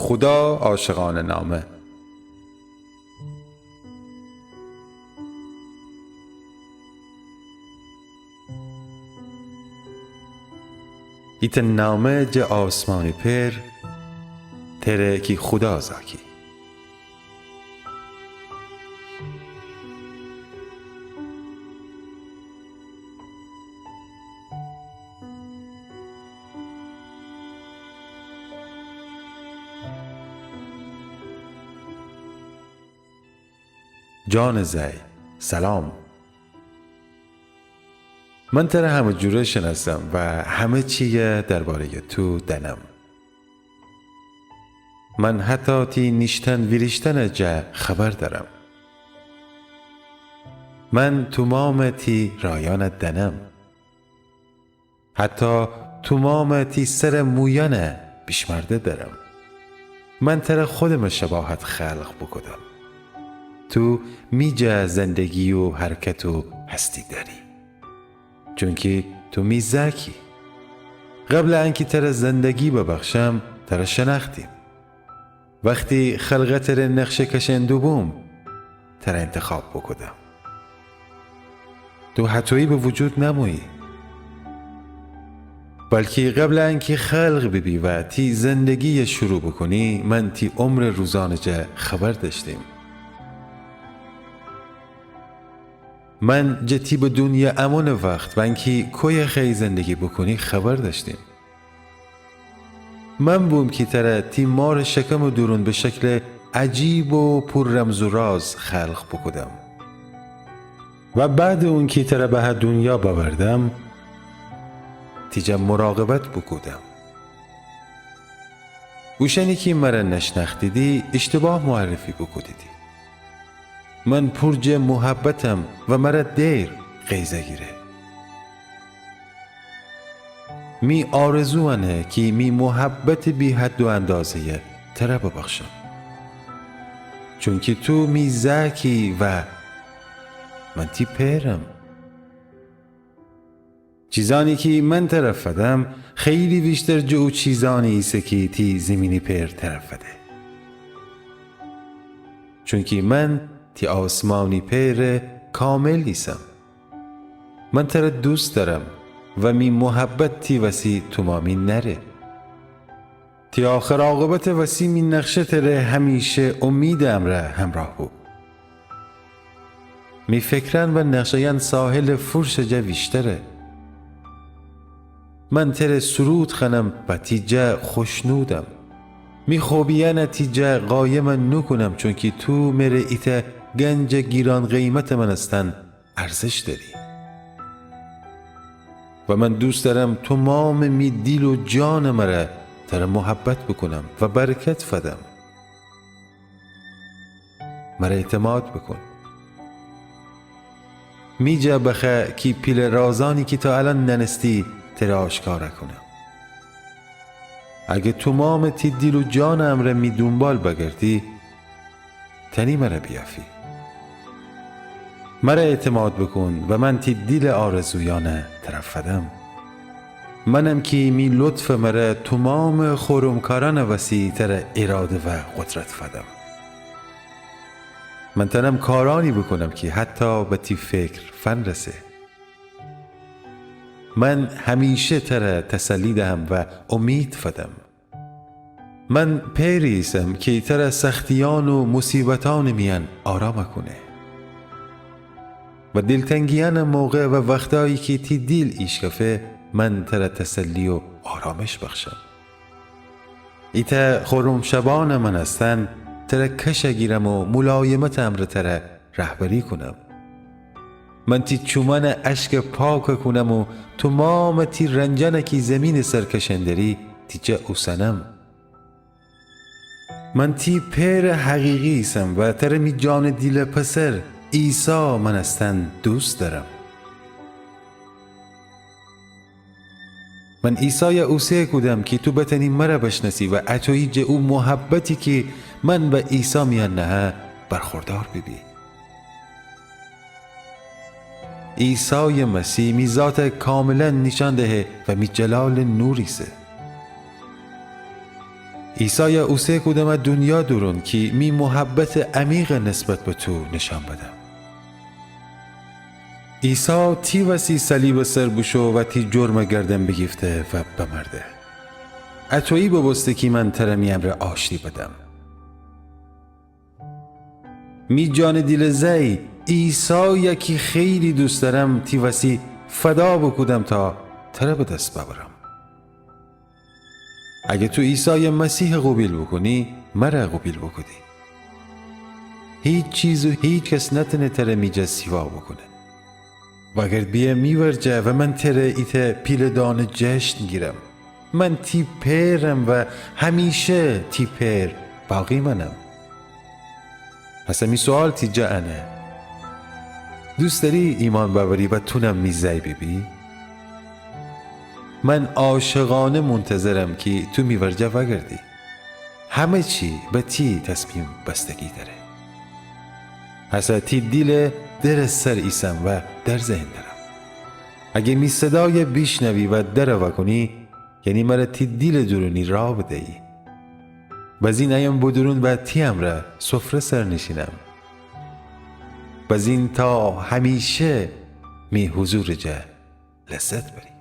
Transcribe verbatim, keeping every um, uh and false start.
خودا عاشقأنٚ نامه. ایتأ نامه جٚه آسمانی پئر، تره کی خودا زأکی. جانٚ زأی، سلام. من تره همه جوره شنأسم و همه چیی درباره‌یٚ تو دأنم. من حتی تی نیشتن ویریشتنٚ جا خبر دأرم. من تومامٚ تی رأیأن دأنم. حتی تومامٚ تی سرٚ مویأن بیشمأرده دأرم. من تره خودمٚ شباهت خلق بوکودم. تو می جا زندگی و حرکت و هستی دأری. چونکی تو می زأکی. قبلٚ انکی تره زندگی ببخشم، تره شنأختیم. وختی خلقتٚ ره نقشه کشأن دوبوم، تره انتخاب بوکودم. تو هطویی به وجود نأمویی. بلکی قبلٚ انکی خلق بیبی و تی زندگیی شروع بوکونی، من تی عمرٚ روزأنٚ جا خبر دأشتیم. من جٚه تی به دونیا امونٚ وخت و انکی کویه خوأیی زندگی بوکونی خبر دأشتیم. من بوم کی تره تی مارٚ شکمٚ دورون به شکلٚ عجیب و پور رمز و راز خلق بوکودم. و بعدٚ اونکی تره به هه دونیا بأوردم، تی جا مراقبت بوکودم. اوشأنی کی مره نشنأختیدی، اشتباه معرفی بوکودیدی. من پور جٚه محبتم و مره دئر قیضه گیره. می آرزو انه کی می محبتٚ بی‌حد و اندازه‌یی تره ببخشم. چونکی تو می زأکی و من تی پئرم. چیزأنی کی من تره فدم، خیلی ویشتر جٚه او چیزأنی ایسه کی تی زیمینی پئر تره فده. چونکی من تی آسمانی پئرٚ کامل ایسم. من تره دوست دأرم و می محبت تی وسی تومامی نأره. تی آخر عاقبتٚ وسی می نقشه تره همیشه امیدٚ امرأ همراه بو. می فکرأن و نقشه‌یأن ساحلٚ فرشٚ جا ویشتره. من تره سرود خوأنم و تی جا خوشنودم. می خوبی‌یأن تی جا قایم نوکونم، چونکی تو مره ایتأ گنجٚ گیران قیمتٚ مأنستن ارزش دأری. و من دوست دأرم تومامٚ می دیل و جانٚ مره تره محبت بوکونم و برکت فدم. مره اعتماد بوکون. می جا بخوأ کی پیله رازأنی کی تا الأن نأنستی تره آشکار کونم. اگه تومامٚ تی دیل و جانٚ امرأ می دونبال بگردی، تأنی مره بیأفی. مره اعتماد بوکون و من تی دیلٚ آرزویأن تره فدم. منم کی می لطفٚ مره تومامٚ خرمکارأنٚ وسی تره اراده و قدرت فدم. من تأنم کارأنی بوکونم کی حتی به تی فکر فنرسه. من همیشه تره تسلی دهم و امید فدم. من پئری ایسم کی تره سختیأن و موصیبتأنٚ میأن آرام کونه. و دیلتنگیأنٚ موقع و وختأیی کی تی دیل ایشکفه، من تره تسلی و آرامش بخشم. ایتأ خرم شبأنٚ مأنستن تره کش گیرم و مولایمتٚ امرأ تره رهبری کونم. من تی چومأن اشک پاک کونم و تومامٚ تی رنجأن کی زیمینٚ سر کشندری تی جا اوسنم. من تی پئرٚ حقیقی ایسم و تره می جانٚ دیلٚ پسر عیسی مأنستن دوست دأرم. من عیسای اوسه کودم کی تو بتأنی مره بشنأسی و اطویی جٚه او محبتی کی من و عیسی میأن نهه برخوردار بیبی. عیسای مسیح می ذات کاملا نیشأن دهه و می جلال نور ایسه. عیسای اوسه کودم ا دونیا دورون کی می محبتٚ عمیقٚ نسبت به تو نشأن بدم. عیسی تی وسی صلیبٚ سر بوشو و تی جرمٚ گردن بیگیفته و بمرده. اطویی ببوسته کی من تره می امرأ آشتی بدم. می جانٚ دیلٚ زأی، عیسای کی خیلی دوست دأرم، تی وسی فدا بوکودم تا تره به دس بأورم. اگر تو عیسای مسیح قوبیل بوکونی، مره قوبیل بوکودی. هیچ چیز و هیچ کس نتأنه تره می جا سیوا بوکونه. وأگرد بیه می ورجه و من تره ایتأ پیلٚ دانه جشن گیرم. من تی پئرم و همیشه تی پئر باقی مأنم. هسه می سوئال تی جا انه: دوست دأری ایمأن بأوری و تونم می زأی بیبی؟ من عاشقانه مونتظرم کی تو می ورجه وأگردی. همه چی به تی تصمیم بستگی دأره. هسه تی دیلٚ درٚ سر ایسم و در ذهن دأرم. اگه می صدای بیشنوی و در وأکونی، یعنی مره تی دیلٚ دورونی راه بدیی. بزین ایم بودورون و تی امرأ سفره سر نیشینم. بزین تا همیشه می حضورٚ جا لذت بری.